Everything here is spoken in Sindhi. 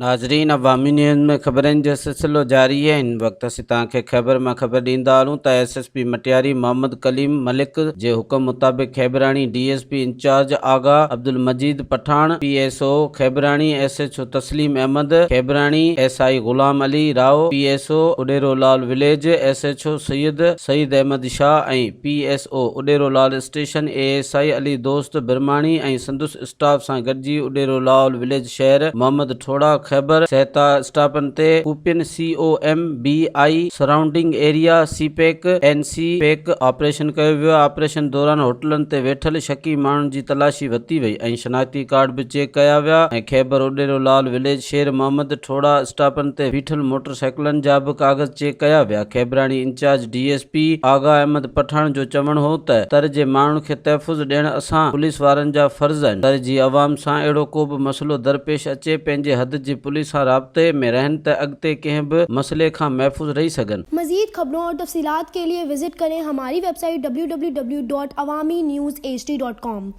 ناظرين عوامي نيوز ۾ خبرن جو سلسلو جاري آهي هن وقت اسين توهان کي خيبر مان خبر ڏيندا هلون ته S S P Matiari Muhammad Kaleem Malik جي حڪم مطابق Khebrani D S P incharge Agha Abdul Majeed Pathan P S O Khebrani S H O Tasleem Ahmed Khebrani S I Ghulam Ali Rao P S O Udero Lal village S H O Syed Saeed Ahmed Shah ۽ P S O Udero Lal station A S I Ali Dost Brahmani ۽ سندس اسٽاف سان گڏجي اڏيرو لال وليج شهر محمد ٺوڙها خيبر سهتا اسٽاپن تي ڪوپين C O M B I surrounding area C pack N C pack operation ڪيو ويو آپريشن دوران هوٽلن تي ويٺل شڪي ماڻهن جي تلاشي ورتي وئي ۽ شناختي ڪارڊ به چيڪ ڪيا ويا ۽ خيبر اڏيرو لال وليج شير محمد ٺوڙها اسٽاپن تي بيٺل موٽر سائيڪلن جا به ڪاغذ چيڪ ڪيا ويا Khebrani incharge D S P Agha Ahmed Pathan جو چوڻ هو ته تر جي ماڻهن کي تحفظ ڏيڻ اسان پوليس وارن جا فرض آهن، تر جي عوام سان اهڙو ڪو به مسئلو درپيش اچي پنهنجي حد جي پوليس سان رابطي ۾ رهن ته اڳتي ڪنهن به مسئلي کان محفوظ رهي سگهن. مزيد خبرون اور تفصيلات کے لئے وزٽ ڪرين ھماري web site www.awaminews hd.com.